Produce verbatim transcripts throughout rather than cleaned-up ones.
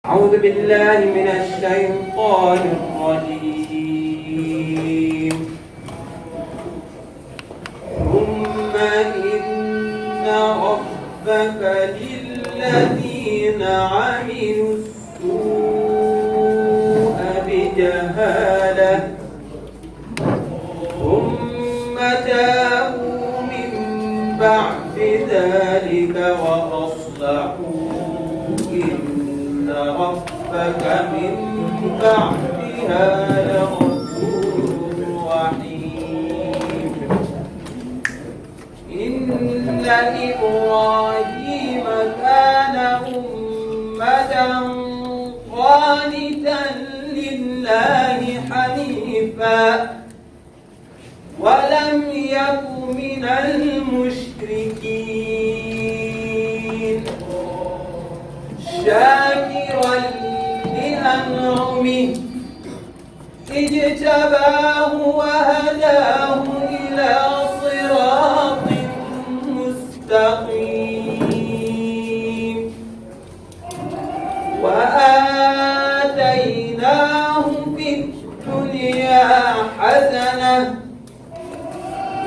أعوذ بالله من الشيطان الرجيم. ثم إن ربك للذين عملوا السوء بجهالة ثم تابوا من بعد ذلك وأصلحوا إن ربك من بعدها لغفور رحيم. إن إبراهيم كان أمة قانتا لله حنيفا ولم يك من المشركين شاكرا لأنعمه اجتباه وهداه إلى صراط مستقيم وآتيناه في الدنيا حسنة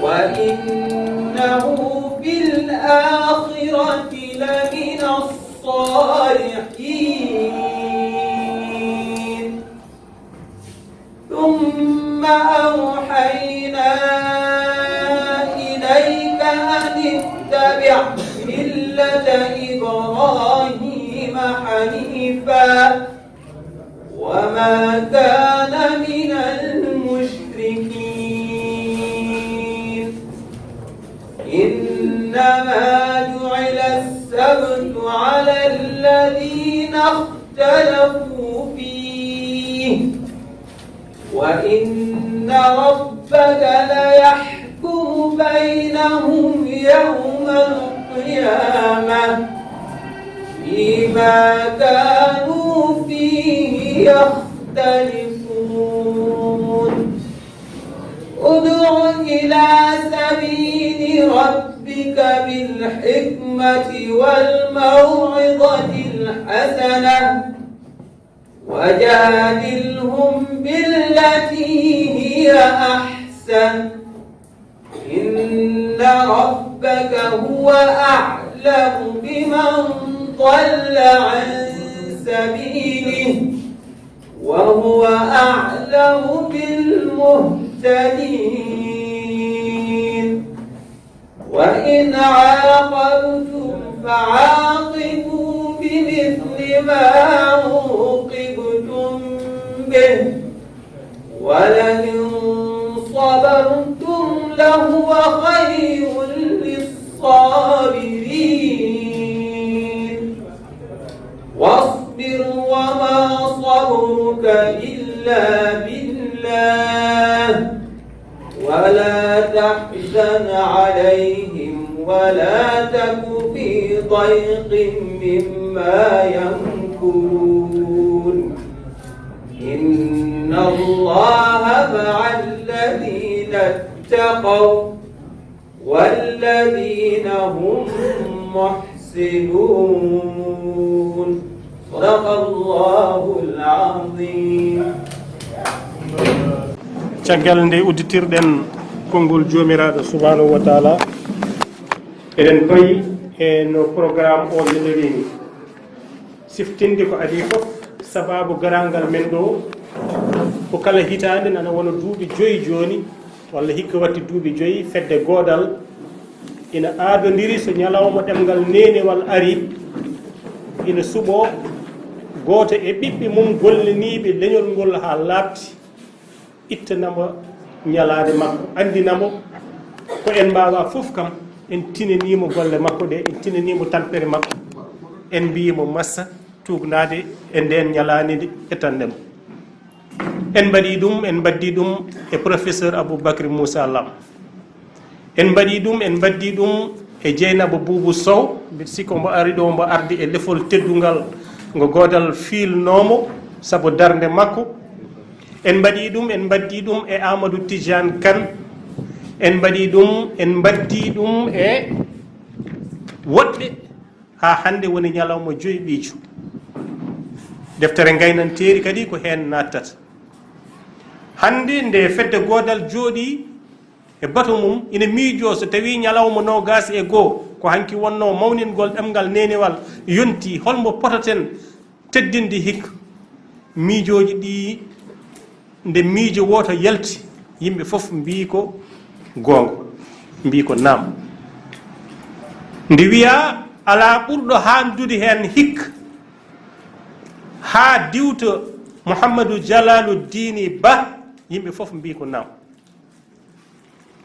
وإنه في الآخرة لمن الصالحين. ثم أوحينا إليك أن اتبع ملة إبراهيم حنيفا وما كان من المشركين. إنما جعل السبت على الذين اختلفوا فيه وإن ربك ليحكم بينهم يوم القيامة فيما كانوا فيه يختلفون. ادع إلى سبيل ربك بالحكمة والموعظة الحسنة وجادلهم بالتي هي أحسن إن ربك هو أعلم بمن ضل عن سبيله وهو أعلم بالمهتدين. وإن عاقبتم فعاقبوا بمثل ما عوقبتم به ولئن صبرتم لهو خير للصابرين. واصبر وما صبرك إلا بالله ولا تحزن عليهم ولا تك في ضيق مما يمكرون. إن الله مع الذين اتقوا والذين هم محسنون. صدق الله العظيم. Caggal nde udditirɗen konngol Joomiraaɗo subhaanahu wa taala, eɗen payi e no programme o neliri ni. Siftinde ko adii fof, sabaabu garaangal men ɗo ko kala hitaande nana wona duuɓi joyi jooni, walla hikka watti duuɓi joyi, fedde goodal ina aadondiri so ñalawma ɗemngal neenewal ari, ina suɓoo gooto e ɓiɓɓe mum gollaniiɓe leñol ngol haa laaɓti, ittana mo ñalaande makko, anndina mo ko en mbaawaa fof kam, en tinanii mo golle makko ɗe, en tinanii mo tampere makko, en mbiyi mo massa tuugnaade e ndeen ñalaande nde ƴettande mo. En mbaɗii ɗum, en mbaɗdii ɗum e professeur Aboubacry Moussa Lam. En mbaɗii ɗum, en mbaɗdii ɗum e Jeynaba Boubou Sow, mbiɗa sikki omo ari ɗo, omo ardi e lefol teddungal ngo goodal fiilnoo mo sabu darnde makko. En mbaɗii ɗum, en mbaɗdii ɗum e Amadou Tidiane Kane. En mbaɗii ɗum, en mbaɗdii ɗum e woɗɓe haa hannde woni ñalawma joyi ɓiijo. Deftere ngaynanteeri kadi ko heen nattata. Hannde nde fedde goodal jooɗii e bato mum, ina miijoo so tawii ñalawma noogaas e goo ko hanki wonnoo mawningol ɗemngal neenewal yontii, holmo pototen teddinde hik? Miijooji ɗii, nde miijo wooto yalti, yimɓe fof mbii ko goonga, mbii ko naam. Nde wiyaa alaa ɓurɗo haandude heen hik haa diwto Muhammadu Jalaalu Diini Ba, yimɓe fof mbii ko naam.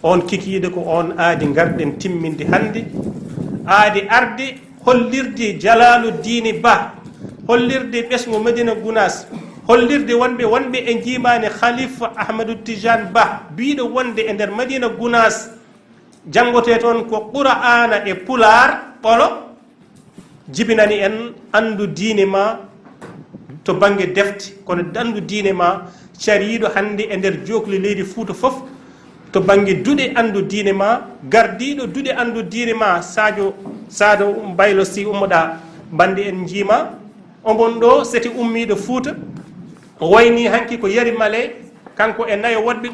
Oon kikiiɗe ko oon aadi ngarɗen timminde hannde. Aadi arde hollirde Jalaalu Diini Ba, hollirde ɓesngu Madina Gunaas, hollirde wonɓe, wonɓe e njiimaane Khalifa Ahmadu Tijaan Ba, biiɗo wonde e nder Madina Gunaas, janngotee toon ko Qur'aana e Pulaar ɓolo, jibinani en anndu diine ma to bannge defte, kono anndu diine ma cariiɗo hannde e nder jookli leydi Fuuta fof, to bannge duɗe anndu diine ma, gardiiɗo duɗe anndu diine ma, Sadio, Sadio Baylo Sy ummoɗaa, bannde en njiima, omo ɗo seti ummiiɗo Fuuta, o waynii hanki ko Yari Male, kanko e nayo woɗɓe,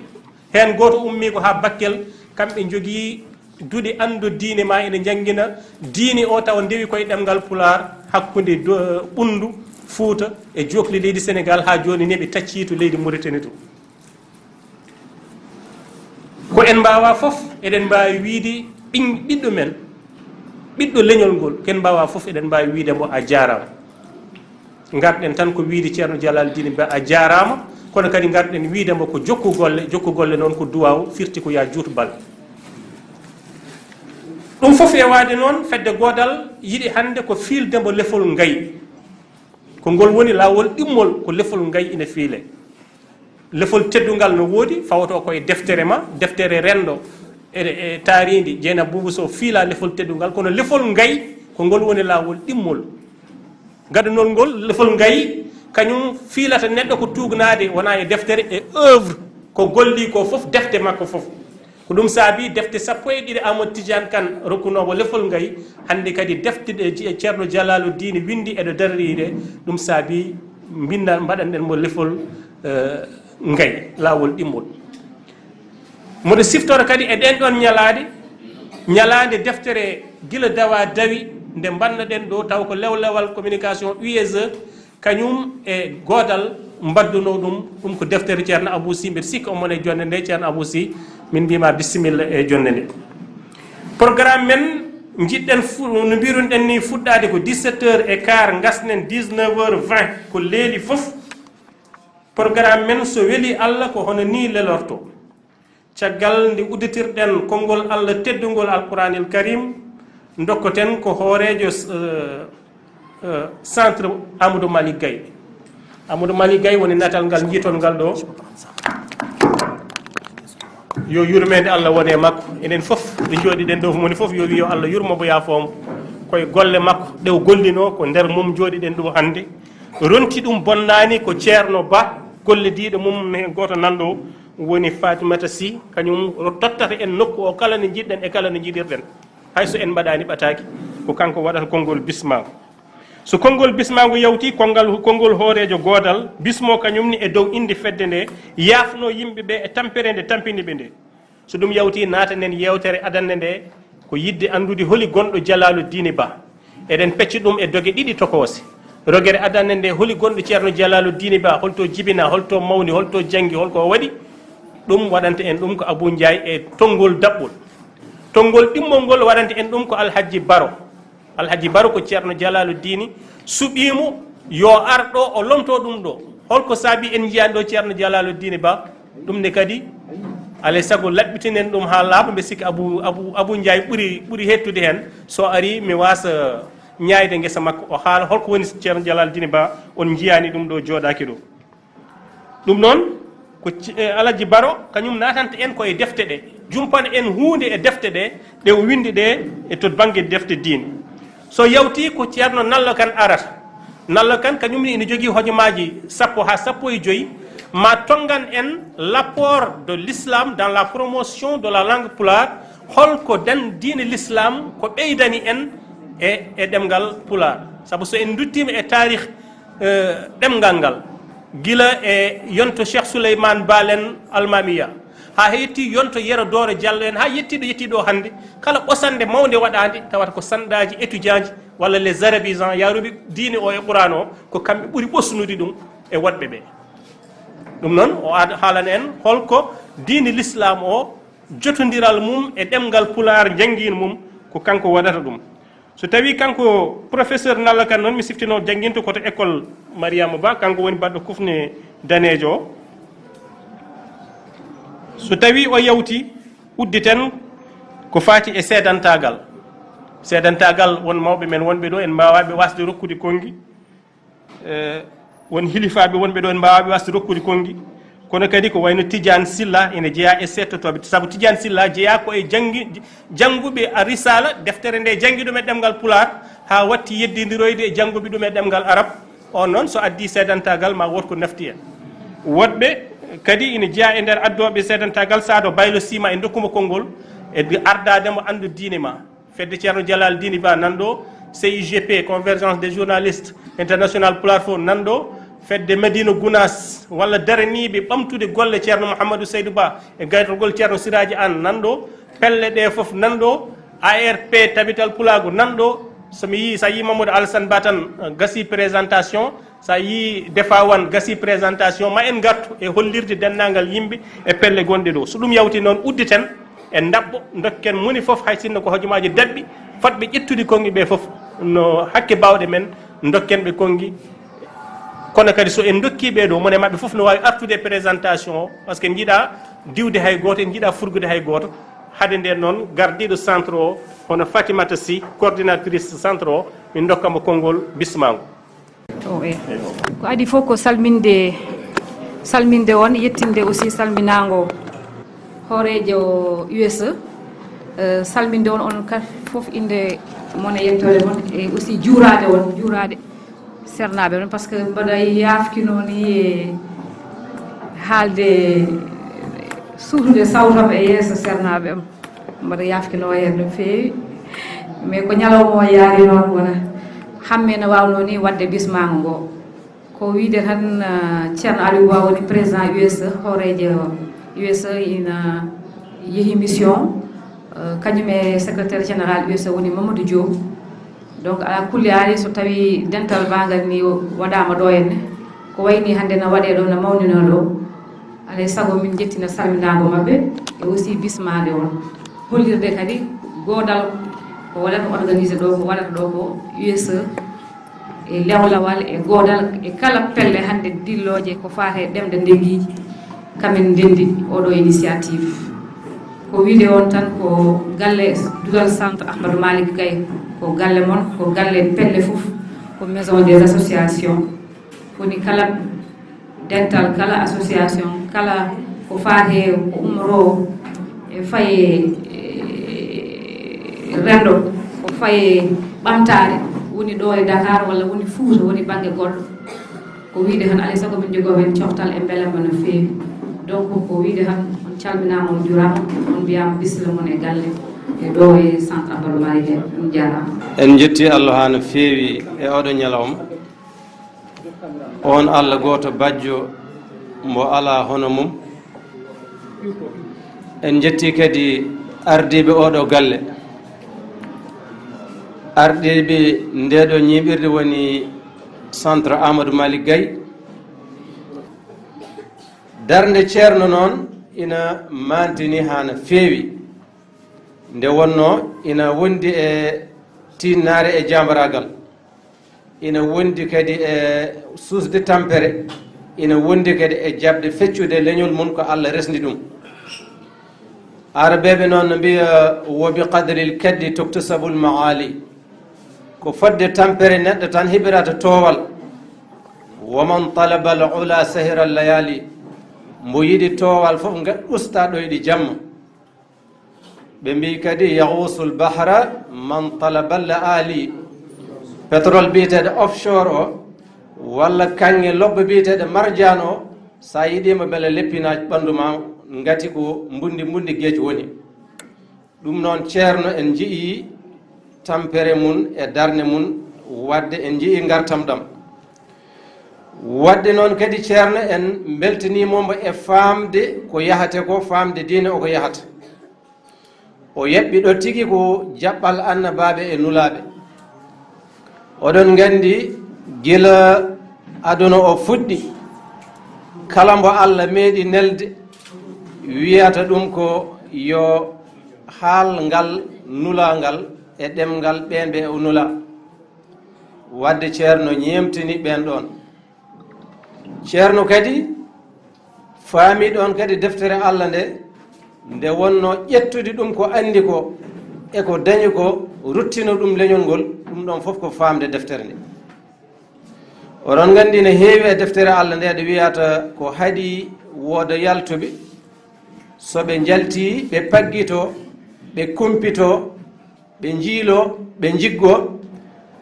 heen gooto ummii ko haa Bakkel, kamɓe njogii duɗe anndu diine ma ene njanngina diine o, tawa ndewi koye ɗemngal Pulaar hakkunde do-, Ɓunndu, Fuuta e jookli leydi Senegaal, haa jooni ne ɓe taccii to leydi Muritani to. Ko en mbaawaa fof, eɗen mbaawi wiyde ɓiñ-, ɓiɗɗo men, ɓiɗɗo leñol ngol, ko en mbaawaa fof, eɗen mbaawi wiyde mbo a jaaraama. Ngarɗen tan ko wiyde Ceerno Jalal Diine Ba a jaaraama, kono kadi ngarɗen wiyde mbo ko jokku golle, jokku golle noon ko duwaaw, firti ko yaa juut bal. Ɗum fof e waade noon, fedde goodal yiɗi hannde ko fiilde mbo lefol ngayi. Ko ngol woni laawol ɗimmol, ko lefol ngayi ina fiile. Lefol teddungal no woodi, fawotoo ko e deftere ma, deftere renndo e, e taariindi, Jeynaba Buubu Sow fiila lefol teddungal, kono lefol ngayi ko ngol woni laawol ɗimmol. Gaddanol ngol, lefol ngayi, kañum fiilata neɗɗo ko tuugnaade, wonaa e deftere, e œuvre, ko golli ko fof, defte makko fof. Ko ɗum saabi defte sappo e ɗiɗi Amadou Tidiane Kane rokkunoowo lefol ngayi, hannde kadi defte ɗe Ji-, Ceerno Jalaalu Diine winndi eɗo daroriire, ɗum saabi mbinnda, mbaɗanɗen mo lefol, eh, ngayi, laawol ɗimmol. Mboɗo siftora kadi e ɗeen ɗoon ñalaaɗe, ñalaande deftere gila dawa dawi, nde mbannoɗen ɗo, taw ko lewlewal communication U S E, kañum e goodal mbaddunoo ɗum, ɗum ko deftere Ceerno Abou Sy, mbeɗa sikki omo e jonnde nde, Ceerno Abou Sy, min mbiyma bisimilla e jonnde nde. Programme men, njiɗɗen fu-, no mbirunoɗen ni, fuɗɗaade ko dix-sept heures et quart, ngasnen dix-neuf heures vingt, ko leeli fof. Programme men, so weli Allah, ko hono ni lelorto. Caggal nde udditirɗen konngol Allah teddungol Alquranil Karim, ndokkoten ko hooreejo, eh, eh, centre Amadou Malick Gaye. Amadou Malick Gaye woni natal ngal njiitol ngal ɗo. Yo yurmeende Allah wone e makko. Enen fof ɗo njooɗiɗen ɗo, moni fof yo wi yo Allah yurmo mo, yaafoo mo. Koye golle makko ɗe o gollinoo, ko nder mum njooɗiɗen ɗo hannde. Ronti ɗum bonnaani ko Ceerno Ba, gollodiiɗo mum ne gooto nan ɗo, woni Fatimata Sy, kañum ro-, tottata en nokku o kala nde njiɗɗen e kala nde njiɗirɗen. Hay so en mbaɗaani ɓataake, ko kanko waɗata konngol bismaagu. So konngol bismaagu yawti, konngol, konngol hooreejo goodal, bismo kañum ni e dow innde fedde nde, yaafno yimɓe ɓe e tampere nde tampini ɓe nde. So ɗum yawti, naatanen yeewtere adannde nde, ko yiɗde anndude holi gonɗo Jalaalu Diine Ba. Eɗen pecca ɗum e doge ɗiɗi tokoose. Rogere adannde nde, holi gonɗo Ceerno Jalaalu Diine Ba, holto jibina, holto mawni, holto janngi, holko o waɗi? Ɗum waɗanta en ɗum ko Abuu Njaay e tonngol daɓɓol. Tonngol ɗimmol ngol waɗanta en ɗum ko Alhajji Baro. Alhaji Baro ko Ceerno Jalaalu Diini suɓii mo yo ar ɗo, o lomtoo ɗum ɗo. Holko saabii en njiyaani ɗo Ceerno Jalaalu Diini Ba? Ɗum ne kadi, alay sago laɓɓitinen ɗum haa laaɓa, mbe sikki Abu, Abu, Abu Njaay ɓuri, ɓuri heɗtude heen. So arii, mi waasa ñaayde ngesa makko, o haala holko woni Ceerno Jalaalu Diini Ba, on njiyaani ɗum ɗo, jooɗaaki ɗo. Ɗum noon, ko ci-, e, Alaji Baro, kañum naatanta en ko e defte ɗe, jumpana en huunde e defte ɗe, ɗe o winndi ɗe e to bannge defte diine. So yawti ko Ceerno Nallo Kan arata. Nallo Kan kañum ne ina jogii hojomaaji sappo haa sappo e joy, ma tonngan en l'apport de l'islam dans la promotion de la langue pulaar, holko dan diine l'islam ko ɓeydani en e, e ɗemngal pulaar. Sabu so en nduttiima e taarih Eh, ɗemngal ngal, gila e yonto Cheikh Souleymane Baal en Almamiya, haa hetti yonto Yero Dooro Diallo en, haa yettiiɗo yettiiɗo hannde, kala ɓosannde mawnde waɗaande, tawata ko sanɗaaji étudiantji walla les arabisants, yaaruɓe diine o e Qur'an o, ko kamɓe ɓuri ɓosnude ɗum e woɗɓe ɓe. Ɗum noon, o ad-, haalana en holko diine l'islam o, jotondiral mum e ɗemngal Pulaar, njanngiin mum, ko kanko waɗata ɗum. So tawii kanko professeur Nalla Kane noon, mi siftino jannginto ko to école Mariama Ba, kanko woni baɗɗo kufne daneejo o. So tawii o yawti, udditen ko faati e seedantaagal. Seedantaagal, won mawɓe men wonɓe ɗo, en mbaawaa ɓe wasde rokkude konngi. Eh, won hilifaaɓe wonɓe ɗo, en mbaawaa ɓe wasde rokkude konngi. Kono kadi ko wayno Tidiane Sylla ene jeyaa e seettotooɓe, sabu Tidiane Sylla jeyaa ko e janngi-, jannguɓe a risala, deftere nde janngi ɗum e ɗemngal Pulaar, haa watti yeddindiroyde e jannguɓe ɗum e ɗemngal Arab. On noon, so addi seedantaagal, ma wood ko nafti en. Woɗɓe kadi ina jeyaa e nder addooɓe seedantaagal, Saado Baylo Sima, en ndokkuma konngol, e ardaade mo anndu diine ma. Fedde Ceerno Jalal Dini Ba nan ɗo, C I G P, Convergence des journalistes international Pulaar fof nan ɗo, fedde Madina Gounass, walla daraniiɓe ɓamtude golle Ceerno Mouhamadou Seydou Ba e gaytorgol Ceerno Siraaji Aan nan ɗo, pelle ɗe fof nan ɗo, A R P Tabital Pulaagu nan ɗo, so mi yii, so a yii Mamadou Alassane Ba tan, eh, gasi présentation, so a yii Defa Wan gasi présentation, ma en ngartu e hollirde denndaangal yimɓe e pelle gonɗe ɗo. So ɗum yawti noon, udditen, en ndaɓɓo, ndokken moni fof, hay sinno ko hojomaaji daɓɓi, fotɓe ƴettude konngi ɓe fof, no hakke baawɗe men, ndokken ɓe konngi. Kono kadi so en ndokkii ɓe ɗo, mone maɓɓe fof no waawi artude e présentation o, parce que njiɗa diwde hay gooto, en njiɗa furgude hay gooto. Hade nden noon, gardiiɗo centre o, hono Fatimata Sy, coordinatrice centre o, min ndokka mo konngol bismaango. O, e. Ko adi fof ko salminde, salminde on, yettinde aussi salminaango hooreejo U S E, eh, salminde on, on kala fof innde mon e yettoode mon, e aussi juuraade on, juuraade seernaaɓe on, parce que mbaɗa yaafkinoo ni e haalde, suutude sawtam e yeeso seernaaɓe am. Mbaɗa yaafkinoo heen no feewi, mais ko ñalawma o yaari noon wona hamme no waawnoo ni waɗde bismaango ngo. Ko wiyde tan, ah, Ceerno Aliou Ba woni président U S E, hooreejo U S E ina yehi mission, ah, kañum e secrétaire général U S E woni Mamadou Diop. Donc, ala kulli haali, so tawii dental baagal ni waɗaama ɗo henne, ko wayi ni hannde no waɗee ɗo, no mawninoo ɗo, alay sago min njettina salminaango maɓɓe e aussi bismaade on. Hollirde kadi goodal ko waɗata organisé ɗo, ko waɗata ɗo ko U S E e lewlawal e goodal e kala pelle hannde dillooje ko faati e ɗemɗe ndengiiji, kamin ndenndi oɗo initiative. Ko wiyde on tan ko galle duɗal centre Ahmadou Malick Gaye, ko galle mon, ko galle pelle fof, ko maison des associations. Woni kala dental, kala association, kala ko faati e ko umroo e faye, e renndo, ko faye ɓamtaare, woni ɗo e Dakar walla woni Fuuta, woni bannge goɗɗo. Ko wiyde tan, alay sago min njogoo heen coftal e mbelamma no feewi. Donc, ko wiyde tan, on calminaama, on njuuraama, on mbiyaama bisimilla mon e galle, e ɗo e centre Abdou Malick Gaye. On njaaraama. En njetti Allah haa no feewi e oɗo ñalawma. On Allah gooto bajjo mbo alaa hono mum. En njetti kadi ardiiɓe oɗo galle. Ardiiɓe ndeɗo ñiiɓirde woni centre Amadou Malick Gaye. Darnde Ceerno noon ina mantini haa no feewi. Nde wonnoo ina wondi e tiinnaare e jaambaraagal. Ina wondi kadi e suusde tampere, ina wondi kadi e jaɓde feccude leñol mum ko Allah resndi ɗum. Arabeeɓe noon no mbiya, "Wo bi qadril kaddi tuktasabul maali." Ko fodde tampere neɗɗo tan heɓirata toowal. "Wo man talabal ula sahiral layaali." Mbo yiɗi toowal fof nga usta ɗoyɗi jamma. Ɓe mbiyi kadi, "Yahuusul bahra man talabal aali." Pétrole biyeteeɗo offshore o, walla kaŋŋe lobbe biyeteeɗo marjaan o, so a yiɗiima mbele leppina ɓanndu ma, ngati ko mbundi mbundi geec woni. Ɗum noon, Ceerno, en njiyii tampere mum e darnde mum, waɗde en njiyii ngartam ɗam. Waɗde noon kadi, Ceerno, en mbeltaniima mo e faamde ko yahate ko, faamde diine o ko yahata. O yaɓɓi ɗo tigi ko jaɓɓal annabaaɓe e nulaaɓe. Oɗon nganndi, gila aduna o fuɗɗi, kala mbo Allah meeɗi nelde, wiyata ɗum ko yo haal ngal nulaa ngal e ɗemngal ɓeen ɓe o nulaa. Waɗde Ceerno ñeemtini ɓeen ɗoon. Ceerno kadi faami ɗoon kadi deftere Allah nde, nde wonno ƴettude ɗum ko anndi ko e ko dañi ko, ruttino ɗum leñol ngol, ɗum ɗoon fof ko faamde deftere nde. Oɗon nganndi ne heewi e deftere Allah nde, nde wiyata ko haɗi wooda yaltuɓe, so ɓe njaltii, ɓe paggito, ɓe kumpito, ɓe njiilo, ɓe njiggo,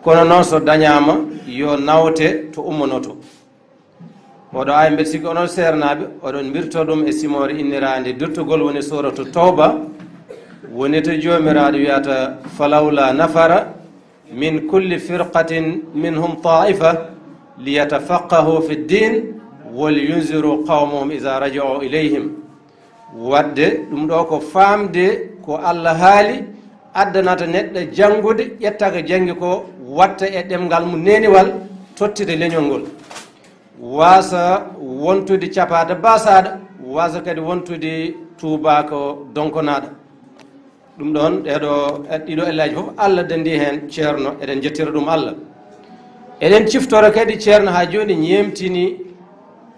kono noon so dañaama, yo nawte to ummonoto. Oɗo aaya, mbeɗa sikki onon seernaaɓe, oɗon mbirto ɗum e simoore inniraande duttugol, woni suuratu Tawba, woni to Joomiraaɗo wiyata, "Falawla nafara min kulli firqatin minhum taifa liyatafaqahu fi ddin wal yunziru qawmahum iza raja'u ilayhim." Waɗde ɗum ɗo ko faamde ko Allah haali, addanata neɗɗo janngude, ƴetta ko janngi ko, watta e ɗemngal mum neeniwal, tottita leñol ngol. Waasa wontude capaata baasaaɗo, waasa kadi wontude tuubaako donkonaaɗo. Ɗum ɗoon, ɗeeɗo, ɗiɗo ellaaji fof, Allah denndi heen Ceerno, eɗen njettira ɗum Allah. Eɗen ciftora kadi Ceerno haa jooni ñeemtini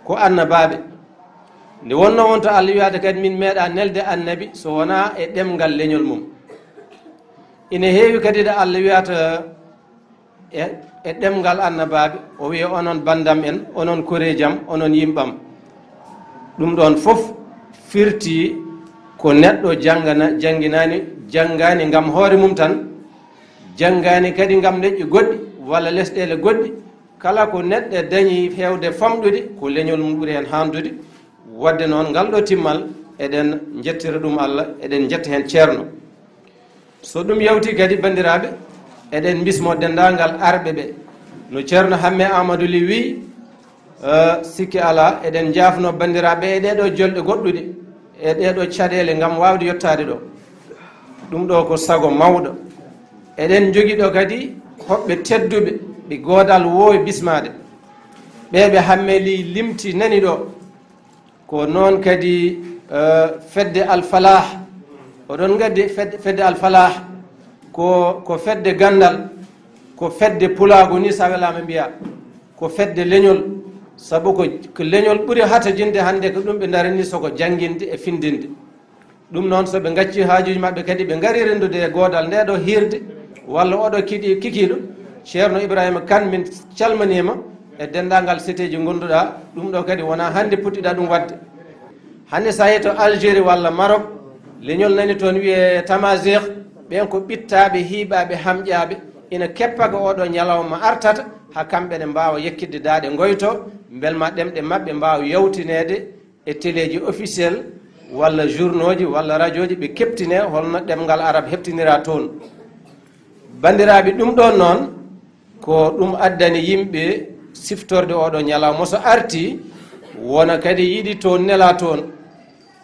ko annabaaɓe. Nde wonnoo wonto Allah wiyaade kadi, min meeɗa nelde annabi so wonaa e ɗemngal leñol mum. Ina heewi kadi ɗo Allah wiyata e, e ɗemngal annabaaɓe, o wiya, "Onon banndam en, onon koreejam, onon yimɓam." Ɗum ɗoon fof firti ko neɗɗo janngana, jannginaani, janngaani ngam hoore mum tan, janngaani kadi ngam leƴƴi goɗɗi walla lesɗeele goɗɗi. Kala ko neɗɗo dañi heewde famɗude, ko leñol mum ɓuri heen haandude. Waɗde noon, ngal ɗo timmal, eɗen njettira ɗum Allah, eɗen njetta heen Ceerno. So ɗum yawti kadi, banndiraaɓe, eɗen mbismo denndaangal arɓe ɓe. No Ceerno Hamme Amadou Ly wiyi, eh, sikki alaa, eɗen njaafno banndiraaɓe e ɗeeɗo jolɗe goɗɗuɗe, e ɗeeɗo caɗeele ngam waawde yottaade ɗo. Ɗum ɗo ko sago mawɗo. Eɗen njogii ɗo kadi hoɓɓe tedduɓe, ɓe goodal woowi bismaade. Ɓe ɓe Hamme Ly limti nani ɗo. Ko noon kadi, eh, fedde Al Falah. Oɗon nganndi fedde, fedde Al Falah ko, ko fedde ganndal, ko fedde pulaagu ni, so welaama mbiya, ko fedde leñol. Sabu ko, ko leñol ɓuri hatojinde hannde, ko ɗum ɓe ndarani, so ko jannginde e findinde. Ɗum noon, so ɓe ngacci haajuuji maɓɓe kadi, ɓe ngari renndude e goodal nde ɗo hiirde, walla oɗo kiɗi-, kikiiɗo, Ceerno Ibrahima Kan, min calmaniima e denndaangal seteeji ngonduɗaa. Ɗum ɗo kadi wonaa hannde puɗɗiɗaa ɗum waɗde. Hannde so a yehii to Algérie walla Maroc, leñol nani toon wiyee Tamaziq, ɓeen ko ɓittaaɓe, hiiɓaaɓe, hamƴaaɓe, ina keppa ko oɗo ñalawma artata, haa kamɓe ne mbaawa yekkitde daaɗe ngoyto, mbel ma ɗemɗe maɓɓe mbaawa yawtineede e teleeji officiel walla journaux ji walla rajooji, ɓe keɓtine holno ɗemngal arab heɓtinira toon. Banndiraaɓe, ɗum ɗoon noon ko ɗum addani yimɓe siftorde oɗo ñalawma. So arti, wona kadi yiɗi toon nela toon,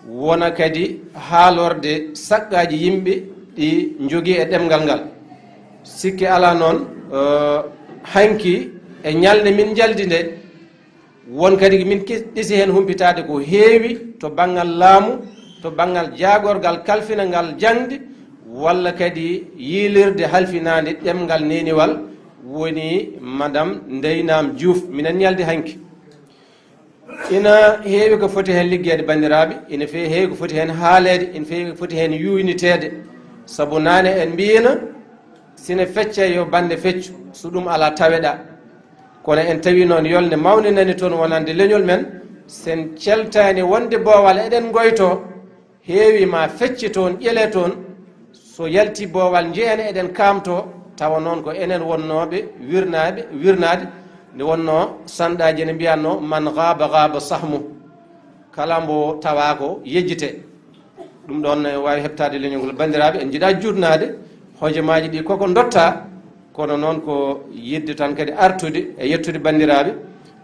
wona kadi haalorde saqqaaji yimɓe ɗi njogii e ɗemngal ngal. Sikki alaa noon, eh, hanki e ñalnde min njaldi nde, won kadi min ki-, ɗisi heen humpitaade ko heewi to banngal laamu, to banngal jaagorgal kalfinangal jaŋde, walla kadi yiilirde halfinaande ɗemngal neeniwal, woni Madame Ndeye Nam Diouf, minen ñaldi hanki. Ina heewi ko foti heen liggeede, banndiraaɓe, ina fe-, heewi ko foti heen haaleede, ina feewi ko foti heen yuuyniteede, sabu naane en mbiyino, sine fecce yo bannde feccu, so ɗum alaa taweɗaa. Kono en tawi noon yolnde mawnde nani toon wonande leñol men, sen celtaani wonde boowal eɗen ngoyto, heewi ma fecce toon, ƴele toon, so yalti boowal njeyen eɗen kaamto, tawa noon ko enen wonnooɓe wirnaaɓe, wirnaade, nde wonnoo sanɗaaji ne mbiyatnoo, "Man gaaba gaaba sahmu." Kala mbo tawaa ko yejjite. Ɗum ɗoon ne waawi heɓtaade leñol ngol. Banndiraaɓe, en njiɗaa juutnaade hojomaaji ɗi koko ndotta, kono noon ko yiɗde tan kadi artude e yettude banndiraaɓe.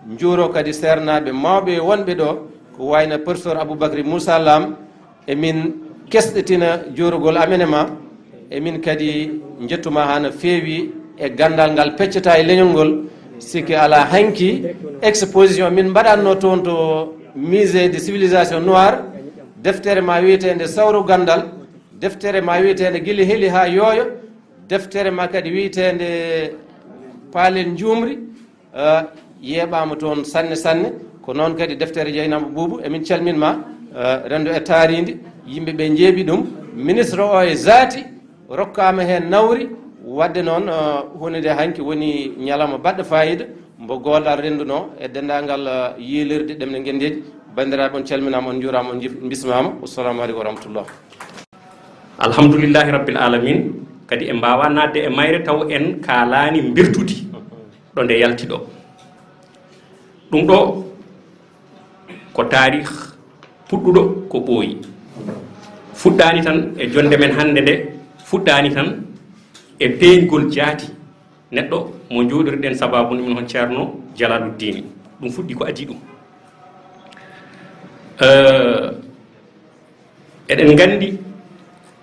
Njuuro kadi seernaaɓe mawɓe wonɓe ɗo, ko wayno professeur Aboubacry Moussa Lam, emin kesɗitina juurugol amen e ma. Emin kadi njettuma haa no feewi e ganndal ngal peccata e leñol ngol. Sikke alaa, hanki exposition min mbaɗatno toon to musée de civilisation noire, deftere ma wiyeteende Sawru Ganndal, deftere ma wiyeteende Gila Heli haa Yooyo, deftere ma kadi wiyeteende Paalel Njuumri, eh, yeeɓaama toon sanne sanne. Ko noon kadi deftere Jeynaba Buubu, emin calmin ma, eh, renndo e taariindi, yimɓe ɓe njeeɓi ɗum. Ministre o e zaati rokkaama heen nawri, waɗde noon, eh, huunde nde hanki woni ñalawma baɗɗo faayiida, mbo goolɗal rennduno e denndaangal, eh, yiilirde ɗemɗe ngenndeeji. Banndiraaɓe, on calminaama, on njuuraama, on njif-, mbismaama. Wassalamu aleykum wa rahmatullah. Alhamdulillahi rabbil alamin. Kadi en mbaawa naatde e mayre taw en kaalaani mbirtudi ɗo nde yalti ɗo. Ɗum ɗo ko taarih puɗɗuɗo ko ɓooyi. Fuɗɗaani tan e jonnde men hannde nde, fuɗɗaani tan e peeñgol jaati neɗɗo mo njooɗoriɗen sababu mum, min hon Ceerno Jalaaluddini. Ɗum fuɗɗi ko adii ɗum. Eh, eɗen nganndi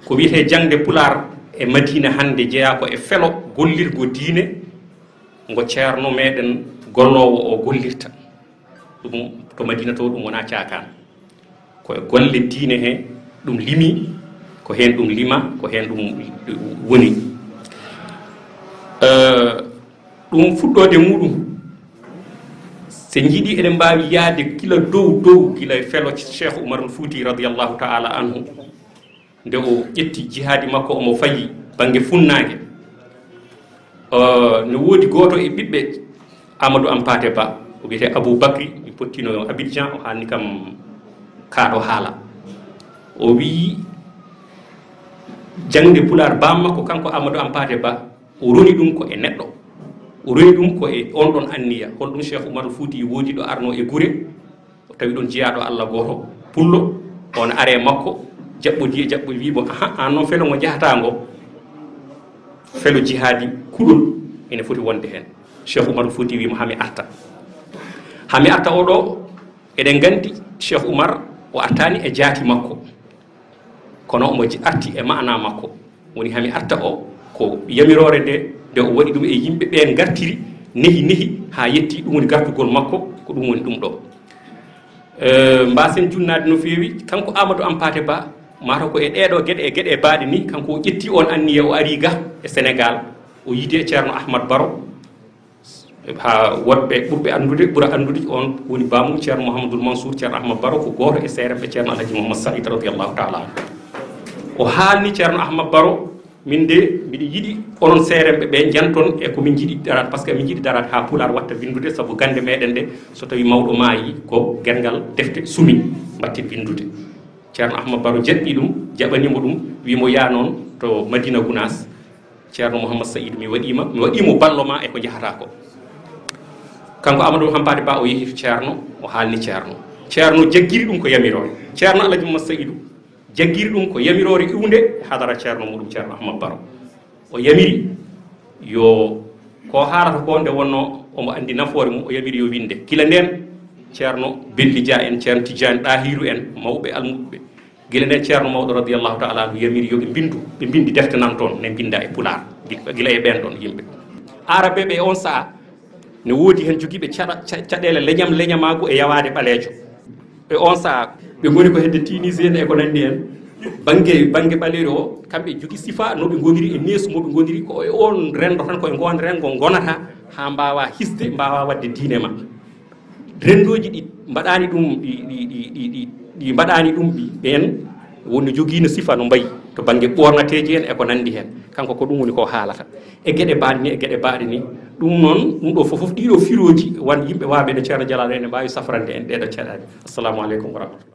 ko wiyetee jaŋde Pulaar e Madiina hannde jeyaa ko e felo gollirgo diine ngo Ceerno meɗen golloowo o gollirta. Ɗum to Madiina to, ɗum wonaa caakaan. Ko e golle diine he ɗum limi, ko heen ɗum lima, ko heen ɗum woni. Eh, ɗum fuɗɗoode muɗum, so njiɗi eɗen mbaawi yahde gila dow dow, gila e felo Cheikh Umarul Fouti radiyallahu ta'ala anhu, nde o ƴetti jihaadi makko, omo fayi bannge funnaange. Eh, ne woodi gooto e ɓiɓɓe Amadou Hampâté Ba, o wiyetee Abou Bakri, mi pottino Abidjan, o haalni kam kaa ɗo haala. O wii jaŋde Pulaar baam makko, kanko Amadou Hampâté Ba, o roni ɗum ko e neɗɗo. O roni ɗum ko e on ɗon anniya. Holɗum Cheikh Umarul Fouti woodi ɗo arno e gure, o tawi ɗon jiyaaɗo Allah gooto pullo, on are makko, jaɓɓodi e jaɓɓodi, wii mo, "Aha, aan noon felo ngo njahataa ngo, felo jihaadi kuɗol ene foti wonde heen." Cheikh Umarul Fouti wii mo, "Haa mi arta." Haa mi arta o ɗo, eɗen nganndi Cheikh Umar o artaani e jaati makko. Kono omo ji-, arti e maana makko. Woni haa mi arta o, ko yamiroore nde, nde o waɗi ɗum e yimɓe ɓe ngartiri, nehi, nehi, haa yetti ɗum woni gartugol makko, ko ɗum woni ɗum ɗo. Eh, mbaasen junnaade no feewi, kanko Amadou Hampâté Ba, mataw ko e ɗeeɗo geɗe, e geɗe baaɗe ni, kanko o ƴetti on anniya, o ari ga e Senegal, o yiidi e Ceerno Ahmad Baro, haa woɗɓe ɓurɓe anndude, ɓura anndude on woni baamum Ceerno Mouhamadoul Mansour, Ceerno Ahmad Baro ko gooto e seeremɓe Ceerno Alhaji Mouhammad Saïd radiyallahu ta'ala anhu. O haalni Ceerno Ahmad Baro, "Min de, mbiɗa yiɗi onon seeremɓe ɓe njanton e ko min njiɗi daraade, par ce que min njiɗi daraade haa Pulaar watta winndude, sabu gannde meɗen nde, so tawi mawɗo maayi, ko genngal defte sumi mbatten winndude." Ceerno Ahmad Baro jaɓɓi ɗum, jaɓani mo ɗum, wii mo, "Yaa noon to Madina Gunaas, Ceerno Mouhammad Saïd, mi waɗiima, mi waɗiimo ballo ma e ko njahataa ko." Kanko Amadou Hampâté Ba o yehi to Ceerno, o haalni Ceerno. Ceerno jaggiri ɗum ko yamiroore. Ceerno Alhaji Mouhammad Saïd jaggiri ɗum ko yamiroore iwnde e hadara Ceerno muɗum Ceerno Ahmad Baro. O yamiri yo ko haalata ko nde wonno omo anndi nafoore mum, o yamiri yo winde. Gila ndeen, Ceerno Belli Dia en, Ceerno Tijjaani Ɗahiru en, mawɓe almuɓɓe, gila ndeen Ceerno mawɗo radiyallahu ta'ala anhu yamiri yo ɓe mbindu, ɓe mbindi defte nan toon, ne mbinda e Pulaar, gila, gila e ɓeen ɗoon yimɓe. Aarabeeɓe e on sa'a, ne woodi heen jogiiɓe caɗa-, ca-, caɗeele leñam, leñamaagu e yawaade ɓaleejo. E on sa'a, ɓe ngoni ko hedde Tunisien e ko nanndi heen. Bannge, bannge ɓaleejo o, kamɓe njogii sifa no ɓe ngoniri e neesu mo ɓe ngoniri, ko e on renndo tan, ko e ngoon renngo ngonata haa mbaawa hisde, mbaawa waɗde diine ma. Renndooji ɗi mbaɗaani ɗum, ɗi, ɗi, ɗi, ɗi, ɗi, ɗi mbaɗaani ɗum, ɗi ɓeen wonno jogiino sifa no mbayi to bannge ɓoornateeji en e ko nanndi heen. Kanko ko ɗum woni ko haalata. E geɗe baaɗe ni, e geɗe baaɗe ni. Ɗum noon, ɗum ɗo fof, fof ɗiɗo firooji, wan yimɓe waaɓe no Ceerno Jalal en, ne mbaawi safrande en ɗeɗo caɗeele. Assalamu aleykum wa rahmatullah.